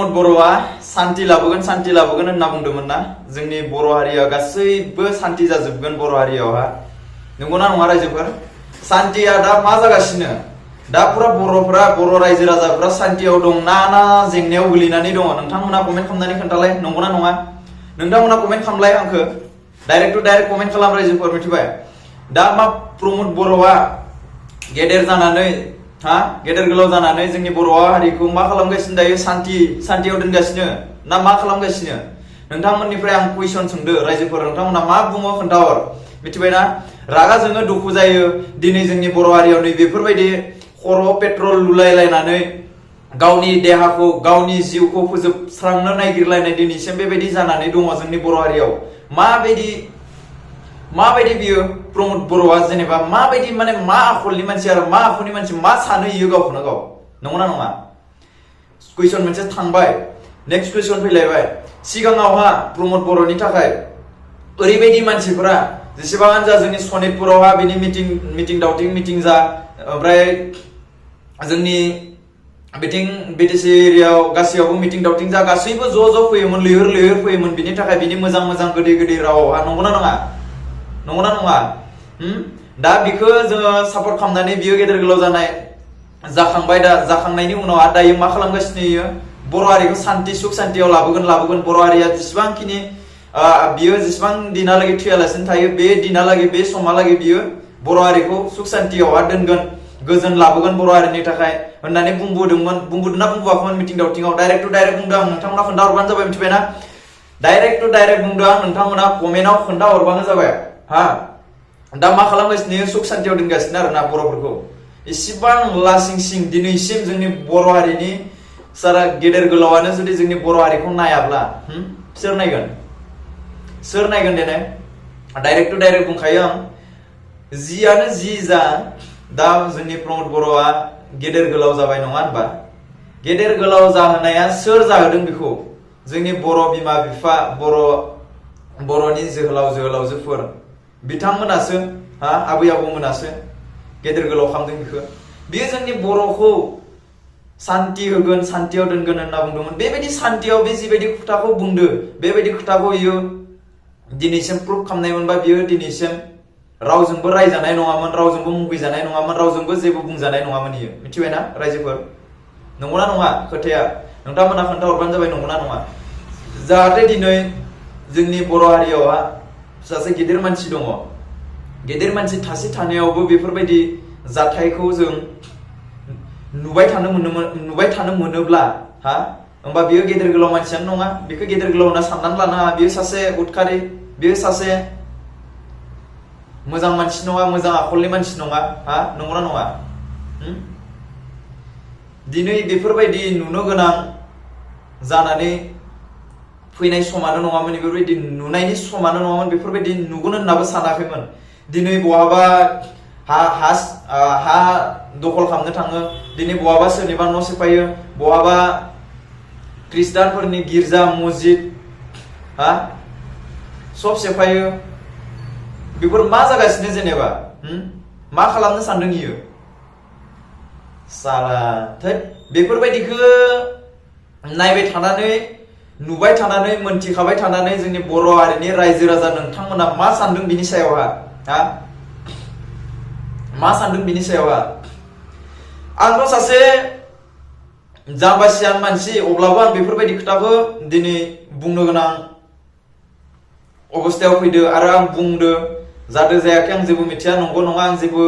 प्रमोद बर'आ शान्ति लाबोगोन होनना बुंदोंमोन ना जोंनि बर' हारिया गासैबो शान्ति जाजोबगोन बर' हारियावहा नंगौना नङा रायजोफोर शान्तिया दा मा जागासिनो दा पुरा बर'फोरा बर' रायजो राजाफोरा शान्तियाव दं ना जेंनायाव गोलैनानै दङ नोंथांमोना कमेन्ट खालामनानै खोन्थालाय नंगौना नङा नोंथांमोना कमेन्ट खालामलाय आंखो डाइरेक्ट टु डाइरेक्ट कमेन्ट खालाम रायजोफोर मिथिबाय दा मा प्रमोद बर'आ गेदेर जानानै गेदेर गोलाव जानानै जोंनि बर' हारिखौ मा खालामगासिनो दायो शान्तियाव दोनगासिनो ना मा खालामगासिनो नोंथांमोननिफ्राय आं कुइसन सोंदो रायजोफोर नोंथांमोना मा बुङो खोन्थाहर मिथिबायना रागा जोङो दुखु जायो दिनै जोंनि बर' हारियाव नै बेफोरबायदि खर' पेट्रल लुलायलायनानै गावनि देहाखौ गावनि जिउखौ फोजोबस्रांनो नागिरलायनाय दिनैसिम बेबायदि जानानै दङ जोंनि बर' हारियाव माबायदि बियो प्रमोद बर'आ जेनेबा माबायदि माने मा आखलनि मानसि आरो मा आखुनि मानसि मा सानो इयो गावखौनो गाव नंगौना नङा कुइसन मोनसे थांबाय नेक्स्ट कुइसन फैलायबाय सिगाङावहा प्रमोद बर'नि थाखाय ओरैबायदि मानसिफोरा जेसेबां जा जोंनि सनितपुरावहा बिनि मिटिं दावटिं मिटिं जा ओमफ्राय जोंनि बिथिं बिटिसि एरियायाव गासैयावबो मिटिं दावटिं जा गासैबो ज' फैयोमोन लैहोर फैयोमोन बिनि थाखाय बिनि मोजां गोदै रावहा नंगौना नङा दा बिखौ जोङो सापर्ट खालामनानै बियो गेदेर गोलाव जानाय जाखांबाय दा जाखांनायनि उनाव दायो मा खालामगासिनो इयो बर' हारिखौ सुख शान्तियाव लाबोगोन बर' हारिया जेसेबांखिनि बियो जेसेबां दिनालागै थैयालासिनो थायो बे दिनालागै बे समालागै बियो बर' हारिखौ सुख शान्तियावहा दोनगोन गोजोन लाबोगोन बर' हारिनि थाखाय होननानै बुंबोदोंना बुंबोआखैमोन मिटिं दावटिंआव डाइरेक्ट टु डाइरेक्ट बुंदों आं नोंथांमोना खोन्थाहरबानो जाबाय मिथिबायना डाइरेक्ट टु डाइरेक्ट बुंदों आं नोंथांमोना कमेन्टआव खोन्थाहरबानो जाबाय दा मा खालामगासिनो सुख शान्तियाव दोनगासिनो आरोना बर'फोरखौ इसिबां लासिं दिनैसिम जोंनि बर' हारिनि सारा गेदेर गोलावानो जुदि जोंनि बर' हारिखौ नायाब्ला सोर नायगोन देने डाइरेक्ट टु डाइरेक्ट बुंखायो आं जियानो जि जा दा जोंनि प्रमोद बर'आ गेदेर गोलाव जाबाय नङा होनबा गेदेर गोलाव जाहोनाया सोर जाहोदों बेखौ जोंनि बर' बिमा बिफा बर'नि जोहोलावजोफोर बिथांमोनासो आबै आबौमोनासो गेदेर गोलाव खालामदों बियो जोंनि बर'खौ शान्ति होगोन शान्तियाव दोनगोन होनना बुंदोंमोन बेबायदि शान्तियाव बे जिबायदि खोथाखौ बुंदो बेबायदि खोथाखौ इयो दिनैसिम प्रुभ खालामनायमोनबा बियो दिनैसिम रावजोंबो रायजानाय नङामोन रावजोंबो मुगैजानाय नङामोन रावजोंबो जेबो बुंजानाय नङामोन इयो मिथिबायना रायजोफोर नंगौना नङा खोथाया नोंथांमोना खोन्थाहरबानो जाबाय नंगौना नङा जाहाथे दिनै जोंनि बर' हारियावहा सासे गिदिर मानसि दङ गेदेर मानसि थासे थानायावबो बेफोरबायदि जाथायखौ जों नुबाय थानो मोनोब्ला होमबा बियो गेदेर गोलाव मानसियानो नङा बेखौ गेदेर गोलाव होनना साननानै लानो हाया बियो सासे उदखारि बियो सासे मोजां मानसि नङा मोजां आखलनि मानसि नङा नंगौना नङा दिनै बेफोरबायदि नुनो गोनां जानानै फैनाय समानो नङामोन बेफोरबायदि नुनायनि समानो नङामोन बेफोरबायदि नुगोन होननाबो सानाखैमोन दिनै बहाबा हा दखल खालामनो थाङो दिनै बहाबा सोरनिबा न' सेफायो बहाबा ख्रिस्टानफोरनि गिर्जा मस्जिद सब सेफायो बेफोर मा जागासिनो जेनेबा मा खालामनो सानदों इयो साला बेफोरबायदिखौ नायबाय थानानै नुबाय थानानै मोनथिखाबाय थानानै जोंनि बर' हारिनि रायजो राजा नोंथांमोना मा सानदों बिनि सायावहा आंथ' सासे जाम्बासियान मानसि अब्लाबो आं बेफोरबायदि खोथाखौ दिनै बुंनो गोनां अबस्थायाव फैदो आरो आं बुंदो जादों जायाखै आं जेबो मिथिया नंगौ नङा आं जेबो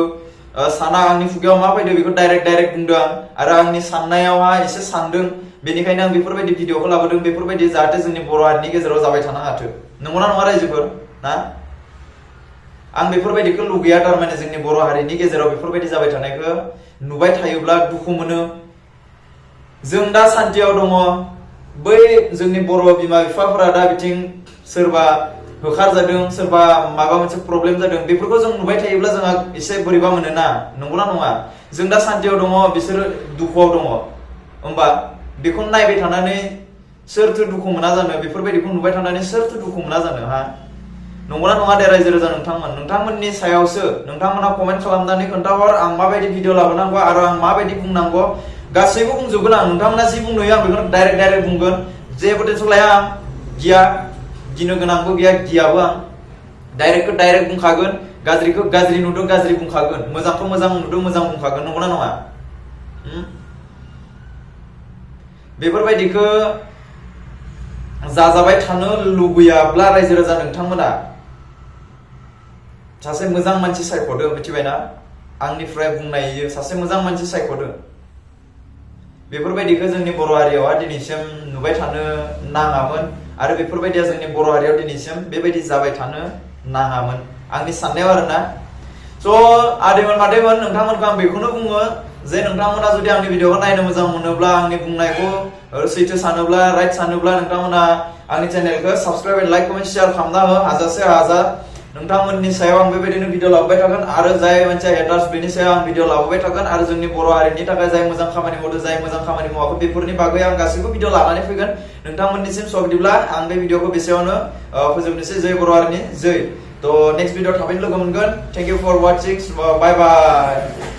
साना आंनि खुगायाव मा फैदो बेखौ डाइरेक्ट बुंदों आं आरो आंनि साननायावहा एसे सानदों बेनिखायनो आं बेफोरबायदि भिडिअखौ लाबोदों बेफोरबायदि जाहाथे जोंनि बर' हारिनि गेजेराव जाबाय थानो हाथों नंगौना नङा रायजोफोर आं बेफोरबायदिखौ लुगैया थारमाने जोंनि बर' हारिनि गेजेराव बेफोरबायदि जाबाय थानायखौ नुबाय थायोब्ला दुखु मोनो जों दा शान्तियाव दङ बै जोंनि बर' बिमा बिफाफोरा दा बिथिं सोरबा होखारजादों सोरबा माबा मोनसे प्रब्लेम जादों बेफोरखौ जों नुबाय थायोब्ला जोंहा एसे बोरैबा मोनोना नंगौना नङा जों दा शान्तियाव दङ बिसोरो दुखुआव दङ होमबा बेखौ नायबाय थानानै सोरथो दुखु मोना जानो बेफोरबायदिखौ नुबाय थानानै सोरथो दुखु मोना जानो नंगौना नङा दे रायजो राजा नोंथांमोननि सायावसो नोंथांमोना कमेन्ट खालामनानै खोन्थाहर आं माबायदि भिडिअ लाबोनांगौ आरो आं माबायदि बुंनांगौ गासैबो बुंजोबगोन आं नोंथांमोना जि बुंनो आं बेखौनो डाइरेक्ट बुंगोन जेबो टेनसन लाया आं गिया गिनो गोनांबो गैया गियाबो आं डाइरेक्ट बुंखागोन गाज्रिखौ गाज्रि नुदों गाज्रि बुंखागोन मोजांखौ मोजां नुदों मोजां बुंखागोन नंगौना नङा बेफोरबायदिखौ जाजाबाय थानो लुबैयाब्ला रायजो राजा नोंथांमोना सासे मोजां मानसि सायख'दो मिथिबायना आंनिफ्राय बुंनाय सासे मोजां मानसि सायख'दो बेफोरबायदिखौ जोंनि बर' हारियावहा दिनैसिम नुबाय थानो नाङामोन आरो बेफोरबायदिया जोंनि बर' हारियाव दिनैसिम बेबायदि जाबाय थानो नाङामोन आंनि साननायाव आरोना स' आदैमोन मादैमोन नोंथांमोनखौ आं बेखौनो बुङो जे नोंथांमोना जुदि आंनि भिडिअखौ नायनो मोजां मोनोब्ला आंनि बुंनायखौ सैथो सानोब्ला राइट सानोब्ला नोंथांमोना आंनि चेनेलखौ subscribe and like comment share खालामना हो हाजासे हाजार नोंथांमोननि सायाव आं बेबायदिनो भिडिअ लाबोबाय थागोन आरो जाय मानसिया हेटार्स बेनि सायाव आं भिडिअ लाबोबाय थागोन आरो जोंनि बर' हारिनि थाखाय जाय मोजां खामानि मावदों जाय मोजां खामानि मावाखै बेफोरनि बागै आं गासैबो भिडिअ लानानै फैगोन नोंथांमोननिसिम स' बिदिब्ला आं बे भिडिअखौ बेसेयावनो फोजोबनोसै जय बर' हारिनि जय थ' नेक्स्ट भिडिअ थाबैनो लोगो मोनगोन thank you for watching bye bye